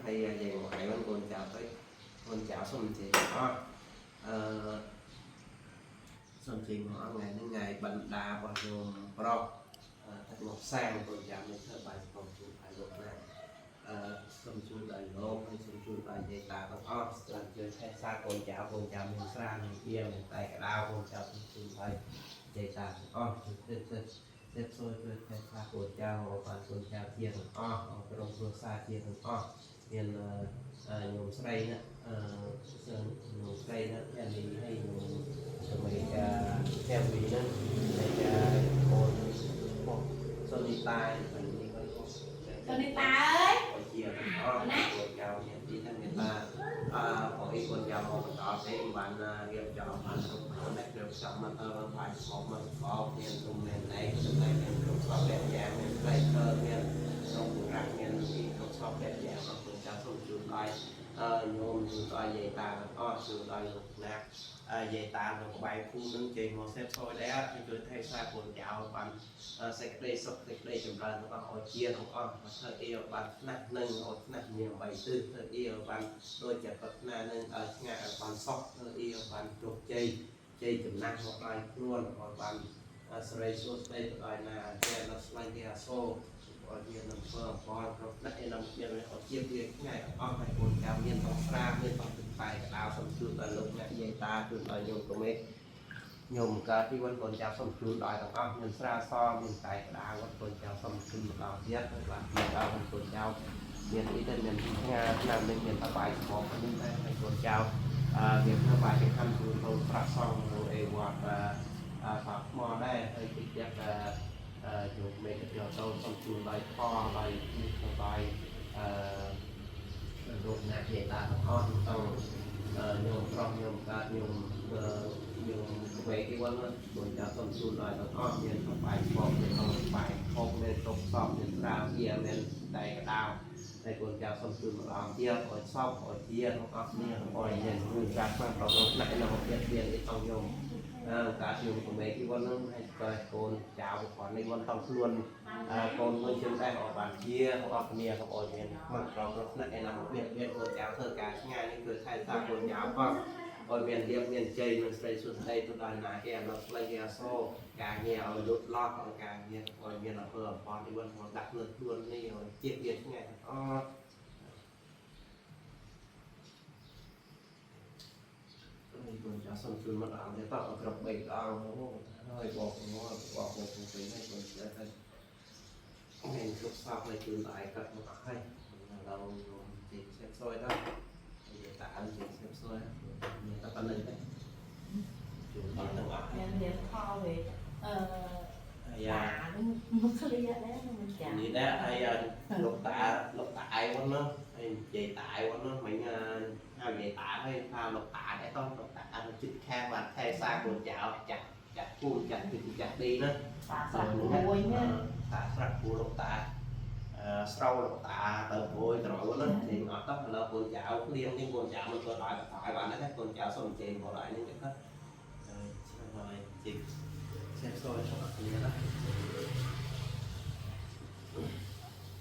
ហើយយាយមកឯងកូនចៅទៅកូនចៅសុំជ័យអស់អឺសូមជ័យមកថ្ងៃនេះថ្ងៃបណ្ដារបស់ញោមប្រុសទឹកមកសាងកូនចៅមានធ្វើបាយស្ពងជូនឲ្យលោកណាអឺសូមជូនដល់លោកហើយសូមជូនដល់យាយតាទាំងអស់ស្រាប់ជួយថែសារកូនចៅកូនចៅមានស្រាមានអៀមានតែកដៅកូនចៅសូមជូនឲ្យយាយតាទាំងអស់ជួយធ្វើធ្វើសេពសួរជួយថែសារកូនចៅបានកូនចៅជាទាំងអស់ក្រុមគ្រួសារជាទាំងអស់មានញោមស្រីណាអឺញោមស្រីណាយ៉ាលីហើយញោមសមីកាកែវីហ្នឹងហើយកូនបងសូនីតាហើយនេះគាត់ សូនីតាអើយ ជាទាំងអស់កូនចៅមានទីទាំងមេត្តាអឺបងអ៊ីកូនចៅមកបន្តទេបានរៀបចំបានគ្រប់គ្រាន់រៀបចំមកទៅបាយស្មមកស្បោមានទុំមានណែចំណែកមានគ្រប់សពបែបយ៉ាងមានផ្លែឈើមាននំប្រាក់មានទីគ្រប់សពបែបយ៉ាងអរគុណចៅសូមជូនដល់អឺញោមជូនដល់យាយតាទាំងអស់ជូនដល់លោកណាយាយតានៅក្បែរភូមិនឹងជ័យមកសេពសយដែរជួយថែសារកូនចៅបាន សេចក្តីសុខសេចក្តីចម្រើនរបស់អជាទាំងអស់មកធ្វើអីឲ្យបានថ្នាក់នឹងឲ្យថ្នាក់មានបីទិសធ្វើអីឲ្យបានដូចជាប្រាថ្នានឹងឲ្យឆ្ងាយឲ្យបានសុខធ្វើអីឲ្យបានជោគជ័យជ័យចំណាស់មកដល់ខ្លួនឲ្យបានសេរីសួស្តីទៅដល់ណាជាដល់ស្លាញ់គេអសូរឲ្យមាននឹងធ្វើអបគ្រប់ថ្នាក់ឯនឹងមានឲ្យជាវាឆ្ងាយអស់ហើយកូនចៅមានទាំងស្រាមានទាំងទឹកបែកកដៅសូមជូនដល់លោកអ្នកយាយតាជូនដល់ញោមកមេ ញោមកើតទីវត្តកូនចៅសូមជូនដល់ទាំងអស់មានស្រាសមានតែក្តារវត្តកូនចៅសូមជូនម្ដងទៀតហើយបាទមានដល់កូនចៅមានអីទៅមានផ្ងាឆ្នាំនេះមានតបាយស្បនេះដែរហើយកូនចៅអឺមានធ្វើបាយចង្ហាន់ជូនទៅប្រាក់សង្ឃនៅឯវត្តអឺបាក់ថ្មដែរហើយទីទៀតអឺយកមេកយកទៅសូមជូនដល់ខដល់នេះទៅដល់អឺលោកអ្នកយាយតាទាំងអស់ទៅញោមប្រុសញោមកើតញោមញោមក្មេងទីវត្តកូនចៅសូមជូនដល់ទាំងអស់មានសបាយស្បមានសបាយខុសមានគ្រប់សពមានស្រាបៀមានតែកដៅតែកូនចៅសូមជូនម្ដងទៀតឲ្យសពឲ្យជាទាំងអស់គ្នាឲ្យមានជួយប្រាក់ខ្លាំងប្រកបថ្នាក់នៅទៀតទៀតនេះអង្គញោមអឺការញោមក្មេងទីវត្តហ្នឹងហើយកូនចៅគាត់នេះវត្តតខ្លួនកូនមួយជើងដែរឲ្យបានជាទាំងអស់គ្នាកុំឲ្យមានមកប្រកបថ្នាក់ឯណាមកបៀតបៀនកូនចៅធ្វើការឆ្ងាយនេះគឺថែសារកូនចៅផងឲ្យមានលៀបមានជ័យមានស្រីសុខស្ដីទៅដល់ណាគេអត់ស្លេះគេអសូរការងារឲ្យលុតឡោះឲ្យការងារឲ្យមានអំពើអំពន់ទីវត្តមកដាក់លើខ្លួននេះឲ្យជាតិវាឆ្ងាយទាំងអស់នេះកូនចៅសូមជូនមកអង្គទេតគ្រប់3អង្គហើយបកមកបកមកពីនេះកូនចៅហើយមានគ្រប់សពឲ្យជូនដល់ឯកាត់មកអស់ហើយដល់ជិះសេពសយដល់និយាយតាជិះសេពសយមានតែប៉ុណ្្នឹងទេជូនដល់ទាំងអស់ មានរៀនខវិញអឺ ហើយ តានឹងមកឃ្លាដែរមិនចា នេះដែរហើយលោកតាលោកតាឯងហ្នឹងហើយនិយាយតាឯងហ្នឹងមិញហៅនិយាយតាហើយថាលោកតាដែរតោះលោកតាចិត្តខាងបាទថែសារកូនចៅចាក់ចាក់គូចាក់គឺចាក់ទីណា តាស្រាក់មួយណា តាស្រាក់គូលោកតាអឺស្រោលោកតាទៅព្រួយត្រូវហ្នឹងនិយាយអត់តោះឥឡូវកូនចៅភ្លៀងជាងកូនចៅមិនគាត់ឲ្យបន្តឲ្យបានទេកូនចៅសុំជេរមកដល់នេះចឹងទៅហើយជិះសេះសយចូលគ្នាណា